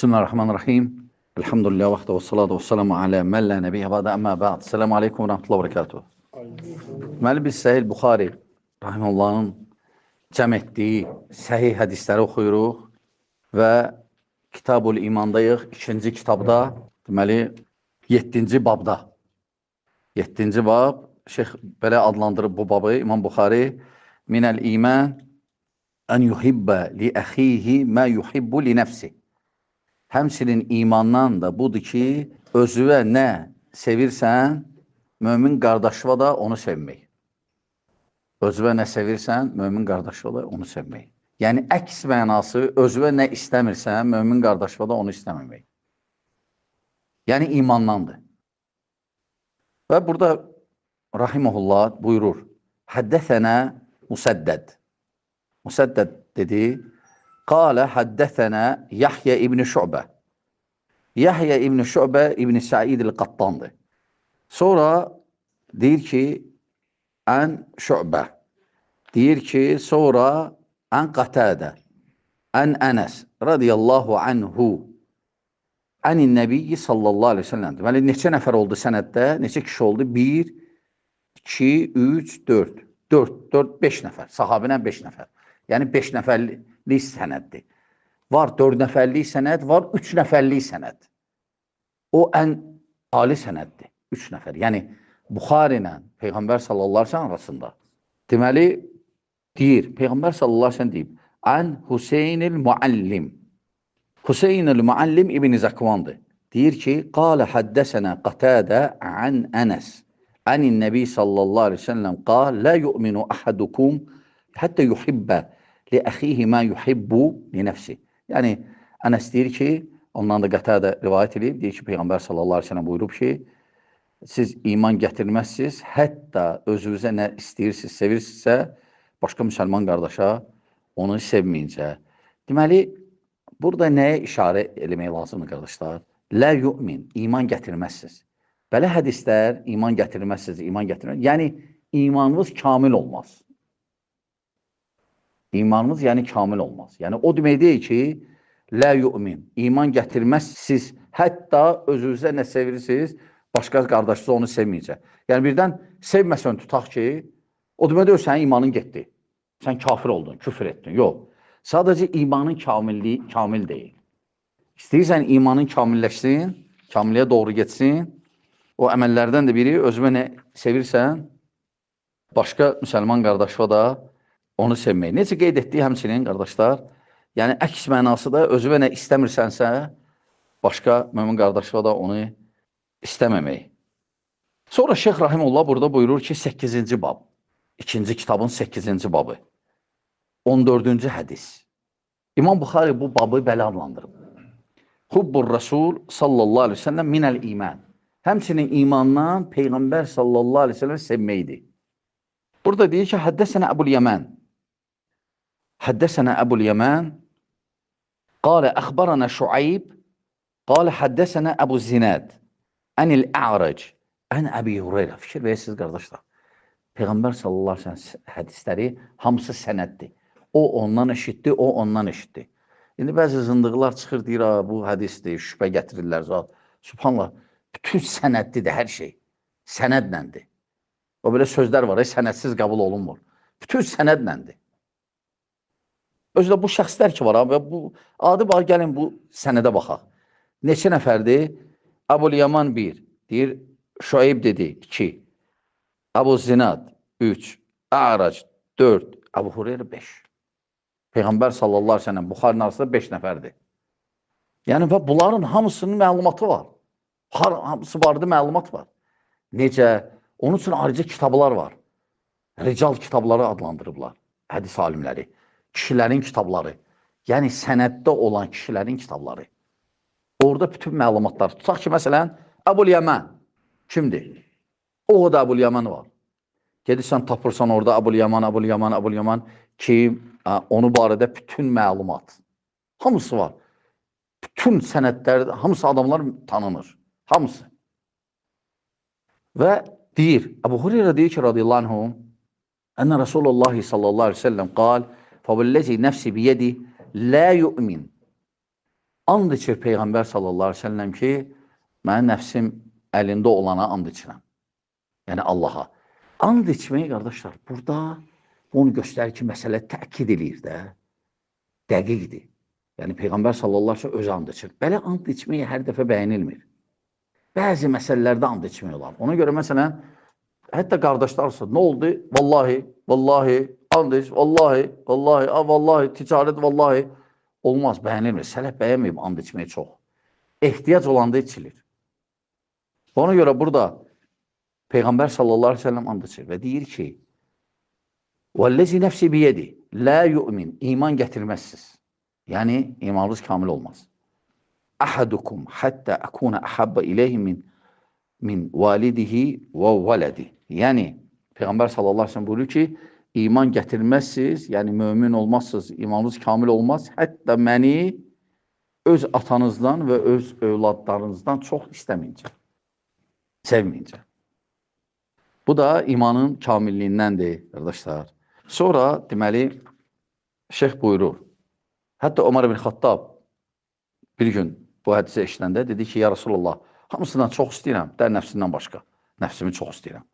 Bismillahirrahmanirrahim. Elhamdülillah vahdə və salatu və selamu alə mən lə nəbiyyə bə'də əmmə bə'd. Selamu aleykum və rəhmətullahi və bərəkatuhu. Deməli, biz Səhih Buxari rahiməhullahın cəm etdiyi səhih hədisləri oxuyuruq və Kitabul İmandayıq. İkinci kitabda, deməli, 7-ci babda. 7-ci bab, şeyx belə adlandırıb bu babı, İmam Buxari, Minəl iman ən yuhibbə li əxihi mə yuhibbu li nəfsi. Həmçinin imandan da budur ki, özüvə nə sevirsən, mömin qardaşıva da onu sevmək. Özüvə nə sevirsən, mömin qardaşıva da onu sevmək. Yəni, əks mənası, özüvə nə istəmirsən, mömin qardaşıva da onu istəməmək. Yəni, imandandır. Və burada rahimehullah buyurur, Həddəsənə Musəddəd. Musəddəd dedi, Qalə həddəsənə Yahya ibn Şübə. Yahya ibn Şübə ibn Said el-Qattandır. Sonra deyir ki, ən Şübə. Deyir ki, sonra ən Qatədə, ən Ənəs radiyallahu anhu, ənin nəbiyyi sallallahu aleyhi ve sellem. Deməli, neçə nəfər oldu sənəddə? Neçə kişi oldu? 1, 2, 3, 4. 4, 4, 5 nəfər. Sahabinə 5 nəfər. Yəni, 5 nəfərlik sənəddir. Var 4 nəfərlik sənəd, var 3 nəfərlik sənəd. O, ən ali sənəddir. 3 nəfər. Yəni, Buxari ilə Peyğəmbər sallallahu aleyhi ve sellem arasında. Deməli, deyir, Peyğəmbər sallallahu aleyhi ve sellem deyib, Ən Hüseynil Muallim. Hüseynil Muallim İbn Zəkvandır. Deyir ki, Qalə həddəsənə Qatədə ən Ənəs. Ənin Nəbi sallallahu aleyhi ve sellem qal, Lə yu'minu əhadukum həttə yuhibbə li əxihi mə yuhibbu li nəfsi. Yəni, Ənəs deyir ki, ondan da Qətədə rivayət edib, deyir ki, Peyğəmbər sallallahu aleyhi ve sellem buyurub ki, siz iman gətirməzsiniz, hətta özünüzə nə istəyirsiniz, sevirsinizsə, başqa müsəlman qardaşa onu sevməyincə. Deməli, burada nəyə işarə eləmək lazımdır, qardaşlar? Lə yu'min, iman gətirməzsiniz. Belə hədislər, iman gətirməzsiniz, iman gətirməzsiniz. Yəni, imanınız kamil olmaz. İmanınız, yəni, kamil olmaz. Yəni, o demək deyil ki, lə yu'min, iman gətirməzsiniz, hətta özünüzə nə sevirsiniz, başqa qardaşınız onu sevməyəcək. Yəni, birdən sevməsən tutaq ki, o demək deyil, sənin imanın getdi. Sən kafir oldun, küfür etdin. Yox. Sadəcə imanın kamilliyi kamil deyil. İstəyirsən imanın kamilləşsin, kamilliyə doğru getsin, o əməllərdən də biri özünə nə sevirsən, başqa müsəlman qardaşına da onu sevmək. Necə qeyd etdiyi həmçinin, qardaşlar, yəni əks mənası da özünə nə istəmirsənsə, başqa mömin qardaşına da onu istəməmək. Sonra Şeyx Rahimullah burada buyurur ki, 8-ci bab, ikinci kitabın 8-ci babı, 14-cü hədis. İmam Buxari bu babı belə adlandırıb. Hubbur Rasul sallallahu aleyhi ve sellem minəl iman. Həmçinin imandan Peyğəmbər sallallahu aleyhi ve sellem sevməkdir. Burada deyir ki, həddəsənə Əbul Yəmən. Həddəsənə Əbul Yəmən qalə əxbarana Şuayb qalə həddəsənə Əbu Zinad ənil A'rac ən Əbi Hureyra. Fikir verirsiniz, qardaşlar. Peyğəmbər sallallahu aleyhi ve sellem hədisləri hamısı sənəddir. O ondan eşitdi, o ondan eşitdi. İndi bəzi zındıqlar çıxır, deyir, bu hədisdir, şübhə gətirirlər zat. Subhanallah, bütün sənədlidir hər şey. Sənədləndir. O belə sözlər var, sənədsiz qəbul olunmur. Bütün sənədləndir. Özü də bu şəxslər ki var, və bu adi var, gəlin bu sənədə baxaq. Neçə nəfərdir? Əbul Yaman 1, deyir, Şuayb dedi 2, Əbu Zinad 3, A'rac 4, Əbu Hureyra 5. Peyğəmbər sallallahu aleyhi ve sellem Buxarinin arasında 5 nəfərdir. Yəni, və bunların hamısının məlumatı var. Hamısı vardı, məlumat var. Necə? Onun üçün ayrıca kitablar var. Rical kitabları adlandırıblar, hədis alimləri. Kişilərin kitabları. Yəni, sənəddə olan kişilərin kitabları. Orada bütün məlumatlar. Tutaq ki, məsələn, Əbul Yəmən kimdir? O da Əbul Yəmən var. Gedirsən, tapırsan orada Əbul Yəmən, Əbul Yəmən, Əbul Yəmən kim, onu barədə bütün məlumat. Hamısı var. Bütün sənədlər, hamısı adamlar tanınır. Hamısı. Və deyir, Əbu Hureyra deyir ki, radiyallahu anhu, ənə Rasulullah sallallahu aleyhi ve sellem qal, fəvəlləzi nəfsi biyədi, lə yu'min And içir Peyğəmbər sallallahu aleyhi ve sellem ki, mənim nəfsim əlində olana and içirəm. Yəni Allaha. And içməyi, qardaşlar, burada onu göstərir ki, məsələ təkid eləyir də, dəqiqdir. Yəni Peyğəmbər sallallahu aleyhi ve sellem öz and içir. Belə and içməyi hər dəfə bəyənilmir. Bəzi məsələlərdə and içmək olar. Ona görə məsələn, hətta qardaşlar olsa, nə oldu? Vallahi, vallahi, and iç, vallahi, vallahi, a, vallahi, ticarət, vallahi. Olmaz, bəyənilmir. Sələf bəyənməyib and içməyi çox. Ehtiyac olanda içilir. Ona görə burada Peyğəmbər sallallahu aleyhi ve sellem and içir və deyir ki, وَالَّزِي نَفْسِ بِيَدِ لَا يُؤْمِنْ İman gətirməzsiz. Yəni, imanınız kamil olmaz. أَحَدُكُمْ حَتَّى أَكُونَ أَحَبَّ إِلَيْهِ min validihi və vələdi. Yəni, Peyğəmbər sallallahu aleyhi ve sellem buyurur ki, iman gətirməzsiz, yəni mömin olmazsınız, imanınız kamil olmaz, hətta məni öz atanızdan və öz övladlarınızdan çox istəməyincə, sevməyincə. Bu da imanın kamilliyindəndir, qardaşlar. Sonra, deməli, şeyx buyurur, hətta Ömər ibn Xattab bir gün bu hədisə eşidəndə dedi ki, ya Rasulullah, hamısından çox istəyirəm, də nəfsindən başqa, nəfsimi çox istəyirəm.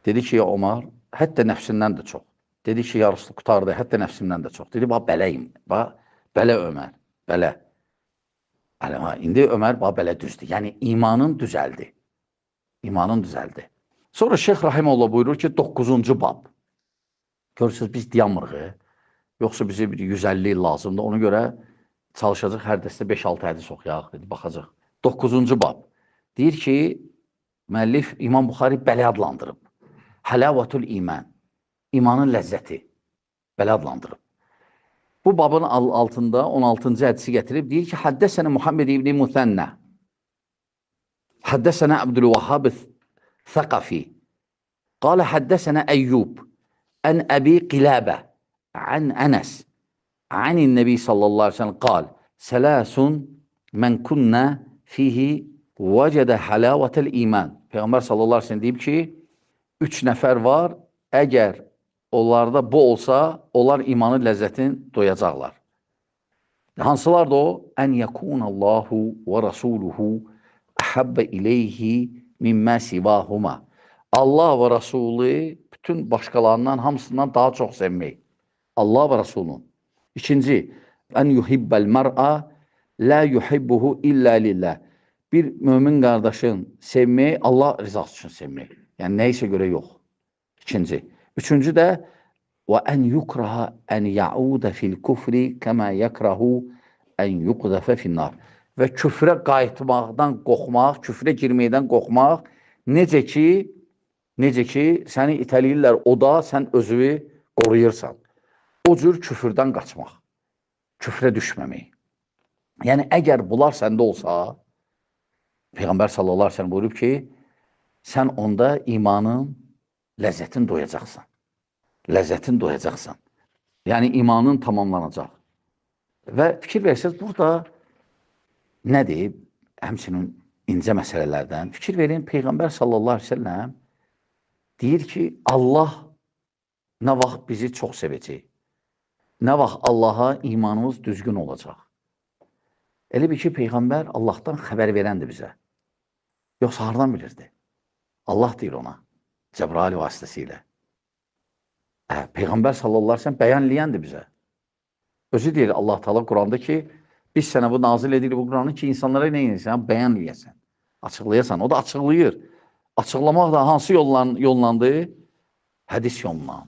Dedi ki, ya Ömər, hətta nəfsindən də çox. Dedi ki, ya Rasulullah, qurtardı, hətta nəfsimdən də çox. Dedi, bax, bələyim, bax, belə Ömər, belə. İndi Ömər, bax, belə düzdür. Yəni, imanın düzəldi. İmanın düzəldi. Sonra Şeyx Rahimullah buyurur ki, 9-cu bab. Görürsünüz, biz dayanmırıq. Yoxsa bizi bir 150 il lazımdır. Ona görə çalışacaq hər dəstə 5-6 hədis oxuyaq, dedi, baxacaq. 9-cu bab. Deyir ki, müəllif İmam Buxari belə adlandırıb. Hələvatul iman, imanın ləzzəti, belə adlandırıb. Bu babın altında 16-cı hədisi gətirib, deyir ki, Həddəsənə Muhammed ibn Müthənnə, Həddəsənə Əbdülvəhhab Thəqəfi, Qalə həddəsənə Əyyub, Ən Əbi Qilabə, Ən Ənəs, Ənin Nəbi sallallahu aleyhi ve sellem qal, Sələsun mən künnə fihi vəcədə hələvətəl iman. Peyğəmbər sallallahu aleyhi ve sellem deyib ki, 3 nəfər var, əgər onlarda bu olsa, onlar imanın ləzzətini doyacaqlar. Hansılar da o? Ən yəkunallahu və rasuluhu əhabbə ileyhi mimmə sivahuma. Allah və Rasulü bütün başqalarından, hamısından daha çox sevmək. Allah və Rasulun. İkinci, ən yuhibbəl mər'a lə yuhibbuhu illə lillah. Bir mömin qardaşın sevmək, Allah rızası üçün sevmək. Yəni, nəyisə görə yox. İkinci. Üçüncü də və ən yukraha ən yaudə fil kufri kəmə yəkrahu ən yuqdəfə finnar. Və küfrə qayıtmaqdan qorxmaq, küfrə girməkdən qorxmaq, necə ki səni itələyirlər o da, sən özünü qoruyursan. O cür küfürdən qaçmaq, küfrə düşməmək. Yəni, əgər bunlar səndə olsa, Peyğəmbər sallallahu aleyhi ve sellem buyurub ki, sən onda imanın ləzzətini doyacaqsan. Ləzzətini doyacaqsan. Yəni, imanın tamamlanacaq. Və fikir versəniz, burada nədir? Həmçinin incə məsələlərdən. Fikir verin, Peyğəmbər sallallahu aleyhi ve sellem deyir ki, Allah nə vaxt bizi çox sevəcək, nə vaxt Allaha imanımız düzgün olacaq. Elə bil ki, Peyğəmbər Allahdan xəbər verəndir bizə. Yoxsa hardan bilirdi? Allah deyir ona, Cəbrail vasitəsilə. Peyğəmbər sallallahu aleyhi ve sellem bəyan eləyəndir bizə. Özü deyir Allah Teala Quranda ki, biz sənə bu nazil edirik bu Quranı ki, insanlara nə edirsən? Bəyan eləyəsən, açıqlayasan. O da açıqlayır. Açıqlamaq da hansı yollandı? Hədis yolla.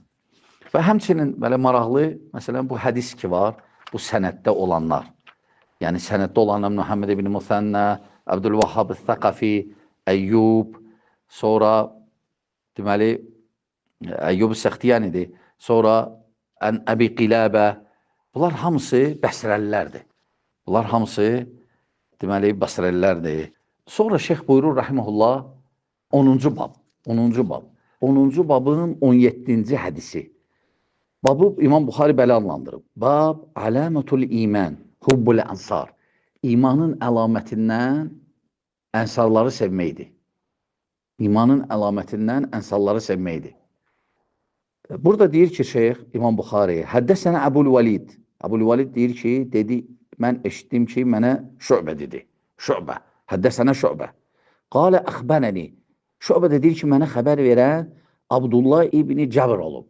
Və həmçinin belə maraqlı, məsələn, bu hədis ki var, bu sənəddə olanlar. Yəni, sənəddə olanlar Muhammed ibn Müthənnə, Əbdülvəhhab Thəqəfi, Əyyub, sonra deməli, Əyyub Səxtiyanidir, sonra Əbi Qilabə. Bunlar hamısı Bəsrəlilərdir. Bunlar hamısı deməli, Bəsrəlilərdir. Sonra şeyx buyurur, rahimehullah, 10-cu bab, 10-cu bab. 10-cu babın 17-ci hədisi. Babı İmam Buxari belə adlandırıb. Bab aləmətul iman, hubbul ənsar. İmanın əlamətindən ənsarları sevməkdir. İmanın əlamətindən ənsarları sevməkdir. Burada deyir ki, şeyx İmam Buxari, həddəsənə Əbul Vəlid. Əbul Vəlid deyir ki, dedi Mən eşitdim ki, mənə Şübə dedi. Şübə. Həddəsənə Şübə. Qalə əxbərəni. Şübə də deyir ki, mənə xəbər verən Abdullah ibni Cəbr olub.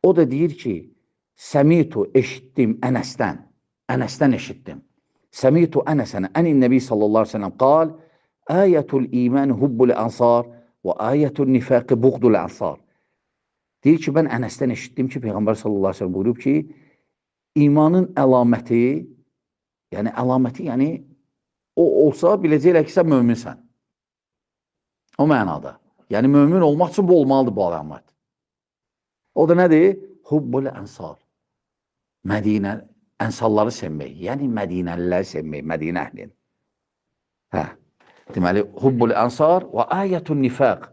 O da deyir ki, Səmitu eşitdim Ənəsdən. Ənəsdən eşitdim. Səmitu Ənəsən ənin Nəbi sallallahu aleyhi ve sellem qal, Ayətul iman hubbul ənsar və ayətul nifaqi buğdul ənsar. Deyir ki, mən Ənəsdən eşitdim ki, Peyğəmbər sallallahu aleyhi ve sellem buyurub ki, imanın əlaməti, yəni əlaməti, yəni o olsa biləcəklər ki, sən möminsən. O mənada. Yəni mömin olmaq üçün bu olmalıdır bu əlamət. O da nədir? Hubbul ənsar. Mədinə, ənsarları sevmək, yəni Mədinəliləri sevmək, Mədinə əhlini. Hə. Deməli, hubbul ənsar və ayətun nifaq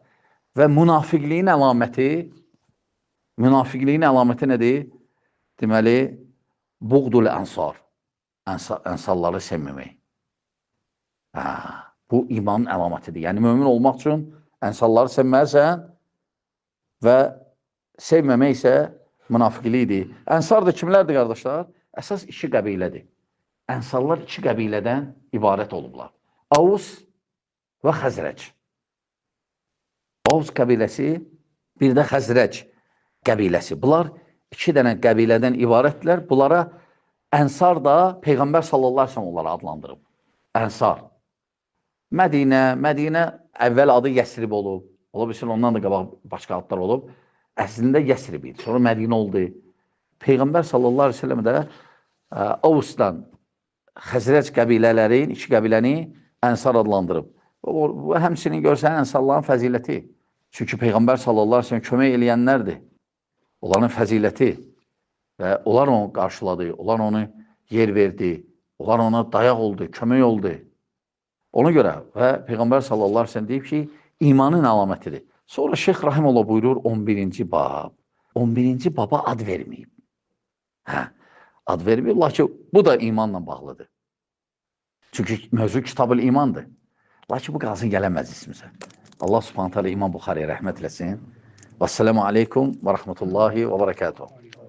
və münafiqliyin əlaməti, münafiqliyin əlaməti nədir? Deməli, buğdul ənsar, ənsarları sevməmək. Hə, bu imanın əlamətidir. Yəni, mömin olmaq üçün ənsarları sevməlisən və sevməmək isə münafiqlikdir. Ənsar da kimlərdir, qardaşlar? Əsas iki qəbilədir. Ənsarlar iki qəbilədən ibarət olublar. Avs və Xəzrəc. Avs qəbiləsi, bir də Xəzrəc qəbiləsi. Bunlar iki dənə qəbilədən ibarətdirlər. Bunlara Ənsar da Peyğəmbər sallallahu aleyhi ve sellem onları adlandırıb. Ənsar. Mədinə əvvəl adı Yəsrib olub. Ola bilsin, ondan da qabaq başqa adlar olub. Əslində Yəsrib idi. Sonra Mədinə oldu. Peyğəmbər sallallahu aleyhi ve sellem də Avsdan Xəzrəc qəbilələrin, iki qəbiləni Ənsar adlandırıb. Bu həmçinin görsən ənsarların fəziləti. Çünki Peyğəmbər sallallahu aleyhi ve sellem kömək eləyənlərdir. Onların fəziləti və onlar onu qarşıladı, onlar onu yer verdi, onlar ona dayaq oldu, kömək oldu. Ona görə və Peyğəmbər sallallahu aleyhi ve sellem deyib ki, imanın əlamətidir. Sonra Şeyx Rahimullah buyurur 11-ci bab. 11-ci baba ad verməyib. Hə, ad verməyib, lakin bu da imanla bağlıdır. Çünki mövzu Kitab-ül İmandır. Lakin bu qalsın gələn məclisimizə. Allah Subhanahu taala İmam Buxariyə rəhmət eləsin. Vəssalamu aleykum və rəhmətullahi və bərəkatuhu.